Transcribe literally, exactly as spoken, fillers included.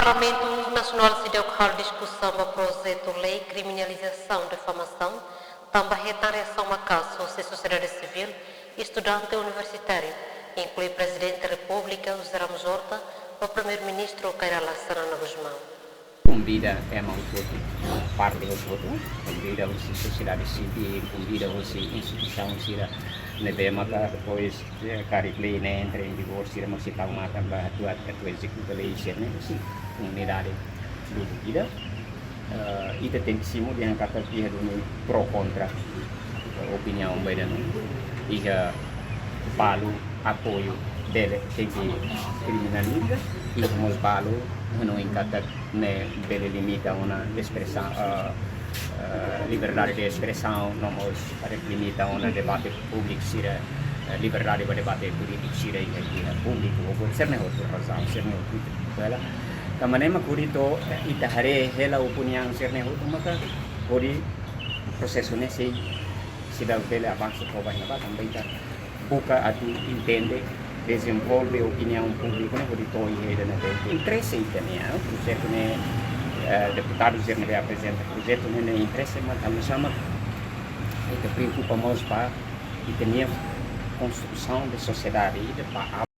Parlamentu Nasionál seidauk halo diskusaun ba projetu lei kriminalizasaun difamasaun, tanba hetan reasaun maka'as husi sosiedade sivíl, estudante universitáriu, inklui Prezidente Repúblika José Ramos Horta no Primeiru-Ministru Kay Rala Xanana Gusmão. Konvida ema hotu-hotu, parte hotu-hotu, konvida husi sosiedade sivíl, konvida husi instituisaun sira ne'ebé maka depois, eh, karik lei ne'e entra em vigor, sira mós sei tau matan ba atu, atu ezekuta lei sira-ne'e, husi komunidade luta ida. Eh, ita tenke simu dehan katak iha duni pro kontra, eh, opiniaun ba ida-ne'e. Iha balu apoiu bele tenke kriminaliza, iha mós balu hanoin katak ne'e bele limita ona espresaun, eh, eh, liberdade de espresaun, no mós limita ona debate públiku sira, eh, liberdade ba debate polítiku sira iha, iha públiku, ou sira-ne'e hotu razaun, sira-ne'e hotu bela. Tanba ne'e mak hodi to'o, eh, ita haree hela opiniaun sira-ne'e hotu maka hodi prosesu ne'e sei, sei bele avansa to'o ba iha ne'ebá, tanba ita buka atu entende, dezenvolve opiniaun públiku ne'e hodi to'o iha ida-ne'ebé interese ita-nian, eh, projetu ne'e, eh, deputadu sira ne'ebé aprezenta projetu ne'e, ne'e interese, mas tanba sá mak ita preokupa mós ba ita-nia konstrusaun de sosiedade ida ba